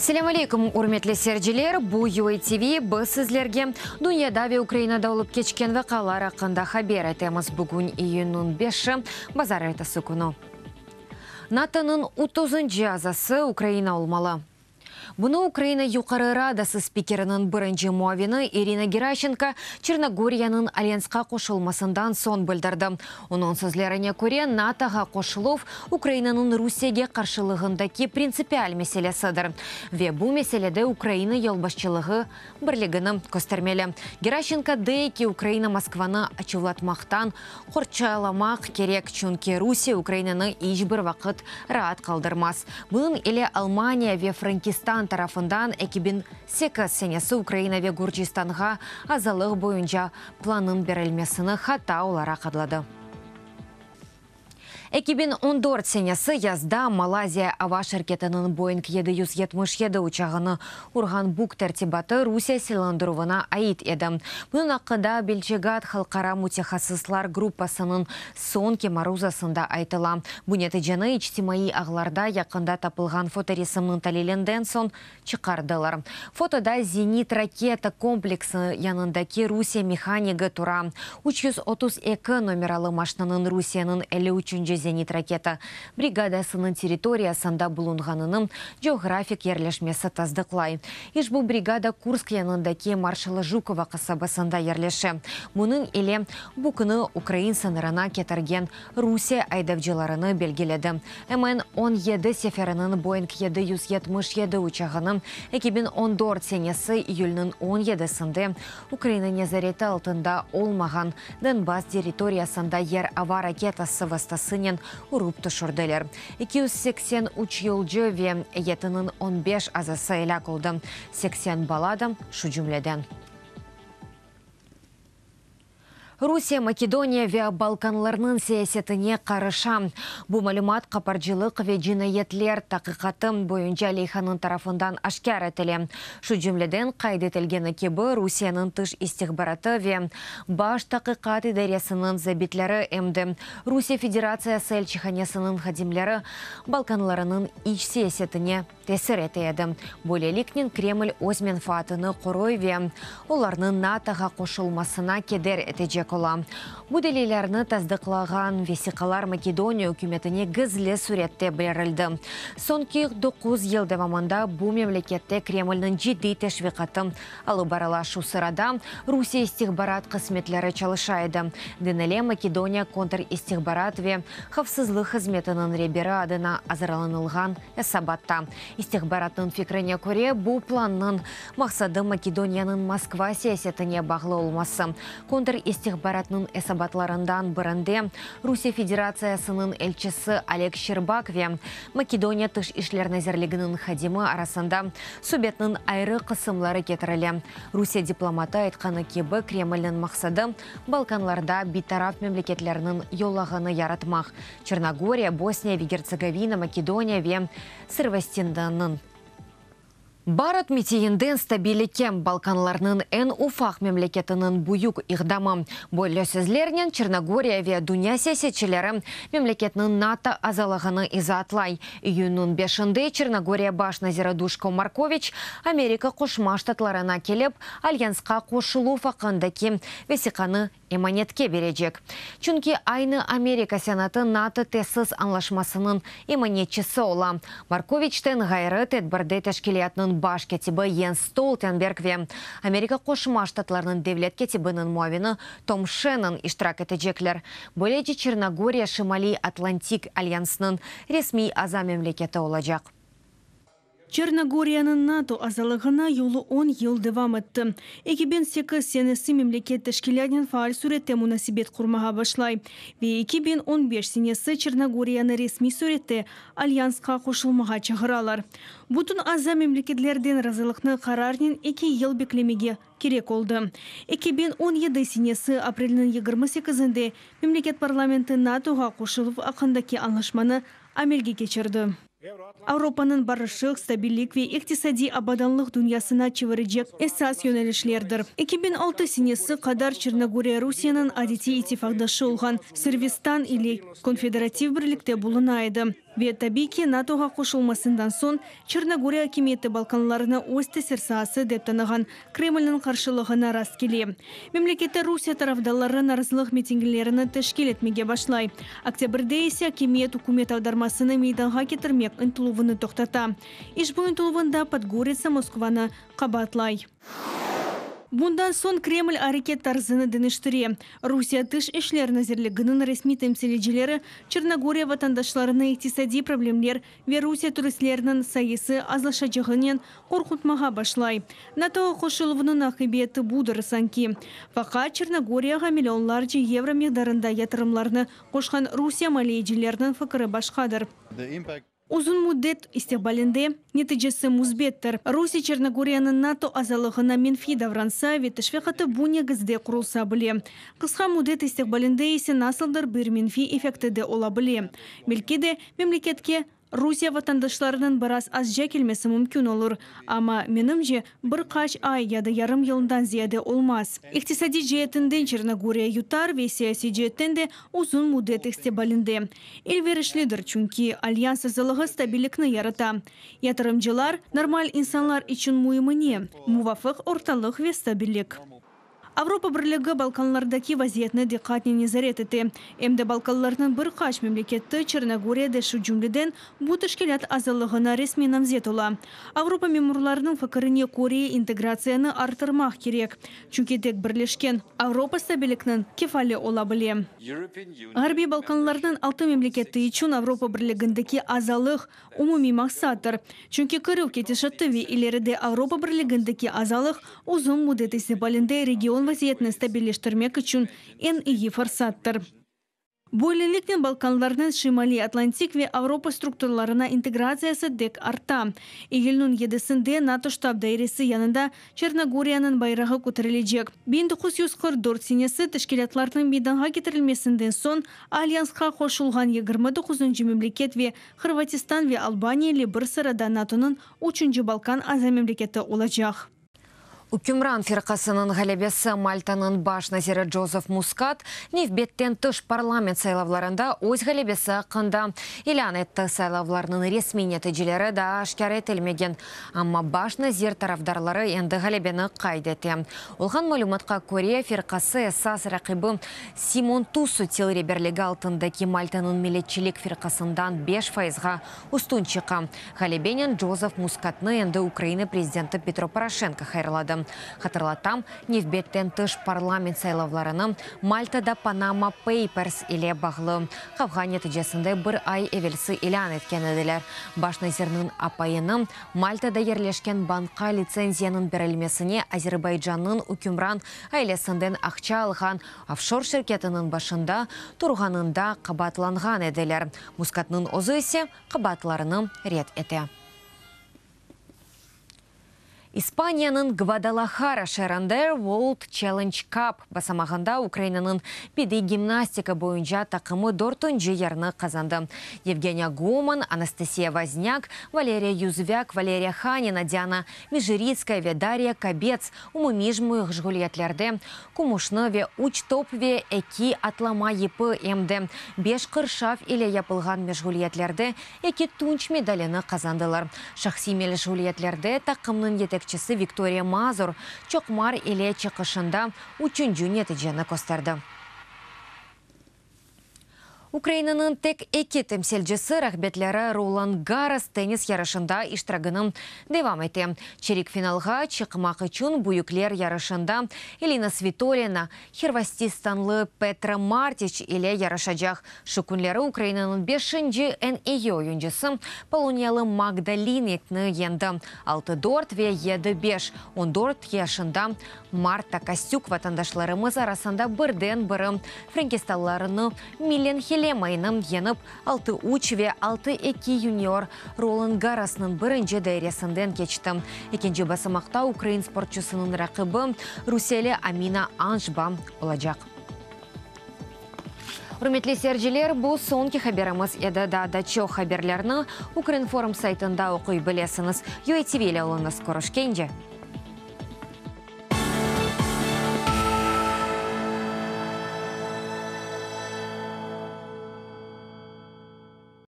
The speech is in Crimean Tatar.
Selâm aleyküm, ürmetli seyirciler! Bu UATV, biz sizlerge dünyada ve Ukrainada olıp keçken vaqialar aqqında haber etemiz. Bugün iyünniñ beşi, bazarertesi künü. NATOnıñ otuzıncı azası Ukraina olmalı. Bunı Ukraina Yuqarı Radası spikeriniñ birinci muavini İrina Geraşenko Çernogoriyanıñ Alyansqa qoşulmasından soñ bildirdi. Onıñ sözlerine köre, NATOğa qoşuluv, Ukrainanıñ Rusiyege qarşılığındaki printsipial meselesidir ve bu meselede Ukraina yolbaşçılığı birligini köstermeli. Geraşenko dey ki, Ukraina Moskvanı açuvlatmaqtan qorçalamaq kerek, çünki Rusiye Ukrainanı iç bir vaqıt raat qaldırmaz. Bunıñ ile Almaniya ve Frenkistan tarafından 2008 senesi Ukraina ve Gürcistanğa azalıq boyunca plannıñ berilmesini hata olaraq adladı. 2014 senesi yazda Malayziya ava şirketiniñ Boeing 777 uçağını urğan Buk tertibatı Rusiye silâlandıruvına ait edi. Bunıñ aqqında Belçegad halqara mütehassıslar gruppasınıñ soñki maruzasında aytıla. Bu neticeni içtimaiy ağlarda yaqında tapılğan fotoresimniñ talilinden soñ çıqardılar. Fotoda zenit raketa kompleksi yanındaki Rusiye mehanigi tura. 332 nomeralı maşnanıñ Rusiyeniñ 53-nci zenit raketa brigadasınıñ territoriyasında bulunğanını coğrafik yerleşmesi tasdıqlay. İşbu brigada Kursk yanındaki Marşala Jukova qasabasında yerleşe. Bunıñ ile Buknı ukrain sıñırına ketirgen Rusiye aydavcılarını belgiledi. MN 17 seferiniñ Boeing 777 uçağını 2014 senesi iyülniñ on yedisinde Ukraina nezareti altında olmağan Donbass territoriyasında yer-ava raketası vastasınen urıp tüşürdiler. 283 yolcu ve eyyetiniñ on beş azası elâk oldı, 80 bala da şu cümleden. Rusiye Makedoniya ve Balkanlarnıñ siyasetine qarışa. Bu malümat qaparcılıq ve cinayetler taqiqatı boyunca leyhanıñ tarafından aşkâr etile. Şu cümleden, qayd etilgeni kibi, Rusiyeniñ tış istihbaratı ve Baş taqiqat idaresiniñ zabitleri em de Rusiye Federatsiyası elçihanesiniñ hadimleri Balkanlarınıñ iç siyasetine tesir ete edi. Böyleliknen Kreml öz menfaatını qoruy ve olarnıñ NATOğa qoşulmasına keder etecek ola. Bu delillerni tasdıqlağan vesiqalar Makedoniya ükümetine gizli sürette berildi. Soñki doquz yıl devamında bu memlekette Kremlniñ ciddiy teşviqatı alıp barıla, şu sırada Rusiye istihbarat hızmetleri çalışa edi, denile Makedoniya kontristihbarat ve havfsızlıq hızmetiniñ reberi adına azırlanılğan esabatta. İstihbaratnıñ fikrine köre, bu plannıñ maqsadı Makedoniyanıñ Moskva siyasetine bağlı olması. Kontristihbaratnıñ esabatlarından birinde Rusiye Federatsiyasınıñ elçisi Oleg Şçerbak ve Makedoniya Tış işler nazirliginiñ hadimi arasında subetniñ ayrı qısımları ketirile. Rusiye diplomatı aytqanı kibi, Kremlniñ maqsadı, Balkanlarda bitaraf memleketlerniñ yolağını yaratmaq, Çernogoriya, Bosniya ve Gertsegovina, Makedoniya ve Sırvastindannıñ. Barot mitiyinden stabillikke, Balkanlarnıñ eñ ufaq memleketiniñ büyük iqdamı. Böyle sözlernen Çernogoriya ve dünya siyasetçileri memleketniñ NATO azalığını izaatlay. İyünniñ beşinde Çernogoriya baş naziri Duşko Markoviç Amerika Qoşma Ştatlarına kelip, Alyansqa qoşuluv aqqındaki vesiqanı emanetke berecek. Çünki aynı Amerika Senatı NATO tesis añlaşmasınıñ emanetçisi ola. Markoviçten ğayrı tedbirde teşkilâtnıñ baş kâtibi Jens Stoltenberg ve Amerika Qoşma Ştatlarınıñ devlet kâtibiniñ muavini Tom Şennon iştirak etecekler. Böylece Çernogoriya Şimaliy Atlantik alyansınıñ resmiy aza memleketi olacaq. Çernogoriyanıñ NATO azalığına yolu 10 yıl devam etti. 2008 senesi memleket teşkilâtnen faal sürette munasebet qurmağa başlay ve 2015 senesi Çernogoriyanı resmiy sürette Alyansqa qoşulmağa çağıralar. Bütün aza memleketlerden razılıqnı qararnen 2 yıl beklemege kerek oldı. 2017 senesi aprelniñ 28-inde memleket parlamenti NATOğa qoşuluv aqqındaki añlaşmanı amelge keçirdi. Avropanıñ barışıq, stabillik ve iqtisadiy abadanlıq dünyasına çevirecek esas yönelişlerdir. 2006 senesi qadar Çernogoriya Rusiyeniñ adetiy ittifaqdaşı olğan Sırbistan ile konfederativ birlikte buluna edi. Ve, tabiy ki, NATOğa qoşulmasından soñ Çernogoriya akimiyeti Balkanlarnı öz tesir saası dep tanığan Kremlniñ qarşılığına rastkele. Memlekette Rusiye tarafdarları narazılıq mitinglerini teşkil etmege başlay. Oktâbrde ise akimiyet ükümet avdarmasını meydanğa ketirmek ıntıluvını toqtata. İşbu ıntıluvında Podgoritsa Moskvanı qabaatlay. Bundan soñ Kreml areket tarzını deñiştire. Rusiye Tış işler nazirliginiñ resmiy temsilcileri Çernogoriya vatandaşlarını iqtisadiy problemler ve Rusiye turistleriniñ sayısı azlaşacağınen qorqutmağa başlay. NATOğa qoşuluvnıñ aqibeti budır, sanki. Faqat Çernogoriyağa millionlarca yevro miqdarında yatırımlarnı qoşqan Rusiye maliyecileriniñ fikri başqadır. Uzun müddet istiqbalinde neticesi müsbettir. Rusiye Çernogoriyanıñ NATO azalığına menfiy davransa ve teşviqatı bu negizde qurulsa bile. Qısqa müddet istiqbalinde ise nasıldır bir menfiy effekti de ola bile. Belki de, memleketke Rusiye vatandaşlarınıñ biraz azca kelmesi mümkün olur, amma, menimce, bir qaç ay ya da yarım yıldan ziyade olmaz. İqtisadiy ceetinden Çernogoriya yutar ve siyasiy ceetten de uzun müddet istiqbalinde elverişlidir, çünki alyans azalığı stabillikni yarata. Yatırımcılar, normal insanlar içün müimi ne? Muvafıq ortalıq ve stabillik. Avropa Birligi Balkanlardaki vaziyetni diqqatnen nezaret ete. Em de Balkanlarnıñ bir qaç memleketi, Çernogoriya da şu cümleden, bu teşkilât azalığına resmiy namzet ola. Avropa memurlarınıñ fikirine köre, integratsiyanı arttırmaq kerek, çünki tek birleşken Avropa stabillikniñ kefali ola bile. Ğarbiy Balkanlarnıñ altı memleketi içün Avropa Birligindeki azalıq, umumiy maqsattır. Çünki kirüv ketişatı ve ileride Avropa Birligindeki azalıq uzun müddet istiqbalinde region vaziyetini stabilleştirmek içün eñ iyi fırsattır. Böyleliknen Balkanlarnıñ Şimaliy Atlantik ve Avropa strukturlarına integratsiyası dek arta. İyülniñ yedisinde NATO ştab dairesi yanında Çernogoriyanıñ bayrağı köterilecek. 1944 senesi teşkilâtlarnıñ meydanğa ketirilmesinden soñ Alyansqa qoşulğan yigirmi doquzıncı memleket ve Hırvatistan ve Albaniya ile bir sırada NATOnıñ üçünci Balkan aza memleketi olacaq. Ükümran firqasınıñ ğalebesi Maltanıñ baş naziri Jozef Muskat nevbetten tış parlament saylavlarında öz ğalebesi aqqında ilân etti. Saylavlarnıñ resmiy neticeleri daa aşkâr etilmegen, amma baş nazir tarafdarları endi ğalebeni qayd ete. Olğan malümatqa köre, firqası esas raqibi Simon Tusutil reberligi altındaki Maltanıñ milletçilik firqasından beş fayızğa üstün çıqa. Ğalebenen Jozef Muskatnı endi Ukraina prezidenti Petro Poroşenko hayırladı. Hatırlatam, nevbetten tış parlament saylavlarını Maltada Panama Papers ile bağlı qavğa neticesinde bir ay evelsi ilân etken ediler. Baş nazirniñ apayını Maltada yerleşken bankqa litsenziyanıñ berilmesine Azerbaycannıñ ükümran ailesinden aqça alğan ofşor şirketiniñ başında turğanında qabaatlanğan ediler. Muskatnıñ özü ise qabaatlarını red ete. İspaniyanıñ Gvadalahara şeerinde World Challenge Cup basamağında Ukrainanıñ bediy gimnastika boyunca taqımı dörtünci yerni qazandı. Yevgeniya Goman, Anastasiya Voznâk, Valeriya Yuzvâk, Valeriya Hanina, Diana Mejiritskaya ve Darya Kobets umumiy meşğuliyetlerde kümüşni ve üç top ve eki atlama yipi, em de beş qırşav ile yapılğan meşğuliyetlerde eki tunç medalini qazandılar. Şahsiy meşğuliyetlerde taqımnıñ yetekçisi Viktoriya Mazur çoqmar ile çıqışında üçünci neticeni kösterdi. Ukrainanıñ tek eki temsilcisi rağbetleri Rolan Garros tennis yarışında iştiragini devam ete. Çerik finalğa çıqmaq içün büyükler yarışında Elina Svitolina hirvastistanlı Petra Martiç ile yarışacaq. Şu künleri Ukrainanıñ beşinci eñ eyi oyuncısı poloniyalı Magda Linetni yeñdi, altı dört ve yedi beş. On dört yaşında Marta Kostük vatandaşlarımız arasında birden biri frenkistanlarını Milen Helemayni yeñip, altı üç ve altı eki yunior Rolan Garrosnıñ birinci dairesinden keçti. Ekinci basamaqta ukrain sportçusınıñ raqibi rusiyeli Amina Anşba olacaq. Ürmetli seyirciler, bu soñki haberimiz edi. Daa da çoq haberlerni Ukrinform saytında oquy bilesiñiz. UATV ile oluñız. Körüşkence!